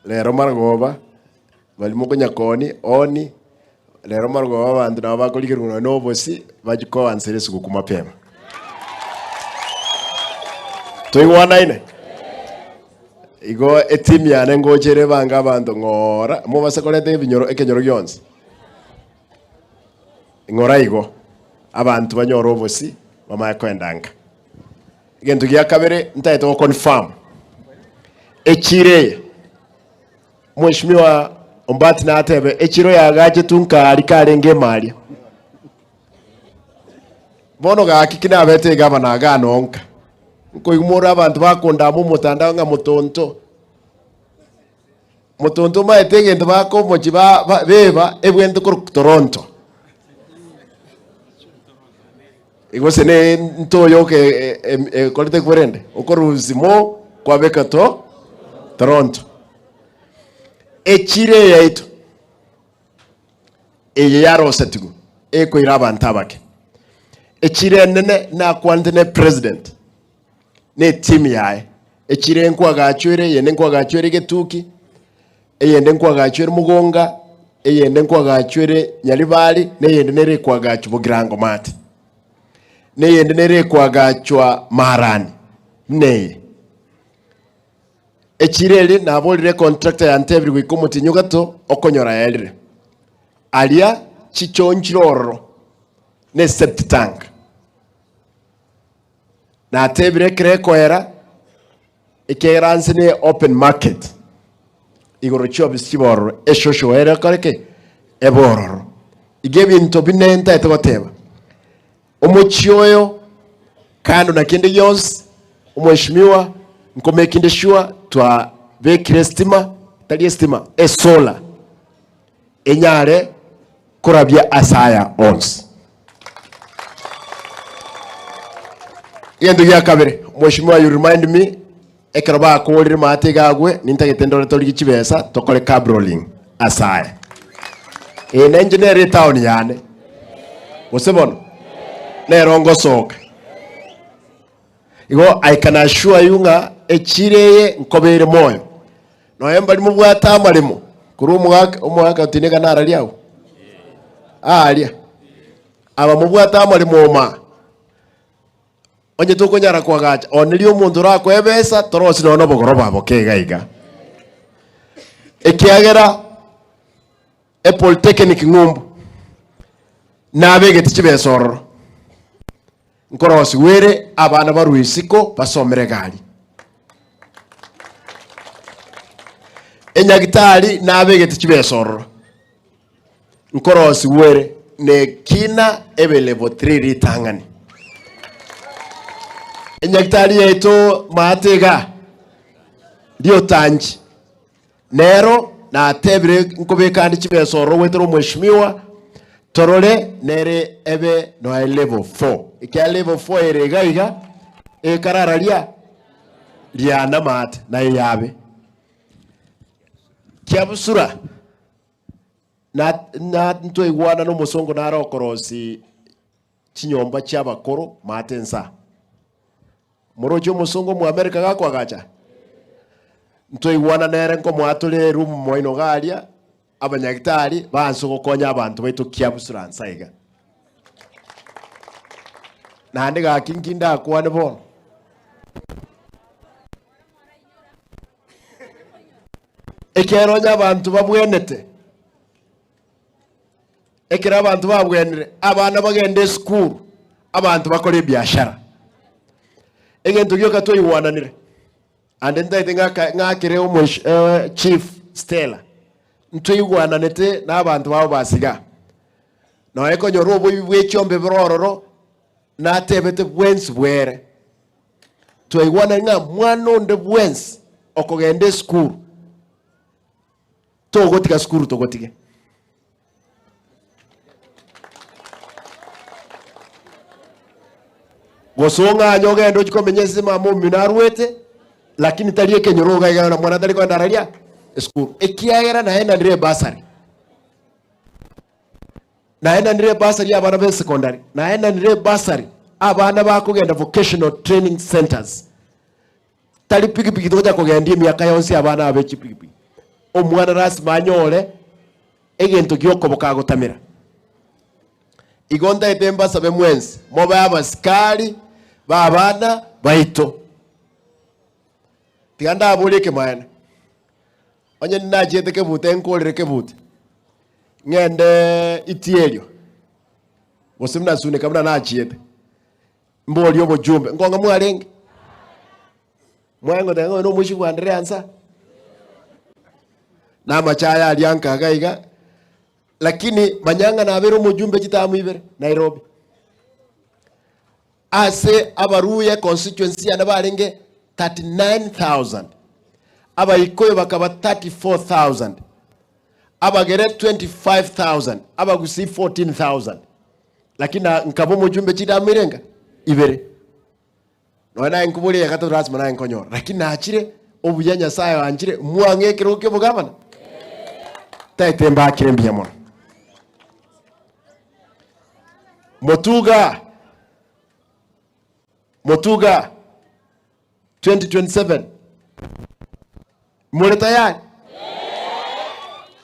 Rero marogoba, baria mokonya kooni, ooni, rero marogoba abanto nabo bakorigerwa nonya na obosie, bachie koansera esuguku mapema. Toigwanaine? Igo etimu yane ngocha ere ebange abanto ng'ora, mobase koreta ebinyoro ekenyoro gionsi. Ng'ora igo, abanto banyore obosie, bamanye koenda nka. Egento gia kabere ntagete go confirm echiro eye Mheshimiwa Ombati natebe echiro yagachetwe nkari karenge emaria. Bono gaki ki nabete egavana igaa nonka nkoigwa more abanto bakondama omotandao ng'a motonto motonto omanyete egento bakomochi ba ba beba ebwenerete korokwa Toronto. Gose ne ntoyoka ekorete kwerende okorusia mo kwabeka to Toronto. Echiro eye yaito eye yarosetigwe ekoira abanto abake. Echiro enene nakwanete ne president ne etimu yaye, echiro eye nkwagachwa ere, eyende nkwagachwa ere egetuki, eyende nkwagachwa ere mogonga, eyende nkwagachwa ere nyaribari, na eyende nere ekwagachwa bogirango maate, na eyende nere ekwagachwa marani buna eye. Echiro eria naborire econtractor yantebire goika omotienyi ogato okonyora yaerire. Aria chichoo nchire ororo na eseptic tank. Natebire ekero ekoera, ekiagera nse ne open market, igoro chiofisi chibe ororo, eshosho ere ekore ki? Ebe ororo. Iga ebinto bine ntagete goteba, omochie oyo kando na kende gionsi, omweshimiwa nkomakinde sure twabekire estima, tari estima, esolar, enyare korabia ase aya onsi. Egento gia kabere, Mheshimiwa you remind me, ekero bakorire maate iga agwe, nintagete ndore torigie chibesa tokore cab rolling ase aya. Eye nenche nere etown yane, gose bono? Nero ngosoka. Igo I can assure you ng'a echiro eye nkoba ere moyo. Nonya mbari mobwate amaremo korwa omogaka omogaka otineka nararia agwo aaria aba mobwate amaremo omaa onye tokonyara koagacha oneria omonto orakoe ebesa torosie nonya na obogoroba boke iga iga ekiagera epolytechnic ng'umbu nabegete chibesa ororo. Nkorosigwa ere abana barue isiko basomere egari. Enyagitari nabegete chibesa ororo. Nkorosigwa ere nekina ebe level 3 ritang'ani. Enyagitari yaito maate igaa riotanchi Nero natebire nkobeka ande chibesa ororo goetera omweshimiwa, torore nere ebe noe level four. Ekiagera level four ere iga iga, ekarara ria riana maate naye yabe. Kiabusura na na ntwaigwana na omosongo nare okorosi chinyomba chia abakoro maate nsa. Moroche omosongo Omoamerika gakoagacha? Ntoigwana nere nkomoa tore eroom moino iga aria, abanyagitari baanse gokonya abanto baito kiabusura nsa iga. Naende gaki nki ndakwane bono? Ekiagera onye abanto babwenete, Ekero abanto babwenire, abana bagende esukuru, abanto bakore ebiashara. Egento gioka twaigwananire, ande ntaete ng'aka ng'akere omosh eh, chief Stella, ntwaigwananete na abanto babo basiga. Nonya konyora oboibi bwe chiombe bore ororo, natebete bwensi bwere. Twaigwanani ng'a mwana onde bwensi okogenda esukuru, Togotiga sukuru togotige. Gose ong'anye ogende ochie komenya ase mama omino arwete, lakini tari ekenyoro iga iga na mwana tari kogenda araria esukuru. Ekiagera naenanire ebasari, naenanire ebasari ya abana ba esekondari, naenanire ebasari abana bakogenda vocational training centers. Tari pikipiki togocha kogendia emiaka yonsi abana abe chipikipiki. Omwana lasima anyore egento giokoboka agotamera. Igo ntaete mbasabe mwensi mobe abasikari b'abana baito. Tiga ndaborie ekemanyererio, onye ninachiete kebute nkorire kebute, ng'ende itierio, gose buna suneka buna nachiete, mborie obochumbe, nkong'a mwarenge? Mwaye ngoteba ng'a oyo nomoisia bwandire ansa, na amache aya aria nka iga iga, lakini manya ng'a nabeire omojumbe chitamu ibere Nairobi. Ase Abaluya econstituency yane barenge 39,000, Abaikuyu bakaba 34,000, Abagere 25,000, Abagusii 14,000. Lakini na nkaba omojumbe chidamu irenga ibere. Nonya naye nkoboria ya gatato lasima naye nkonyora. Lakini nachire obuya Nyasaye oanchire mwang'e ekerogo kia obogabana. Taete mbakire mbuya mono. Motuga Motuga 2027 more tayari?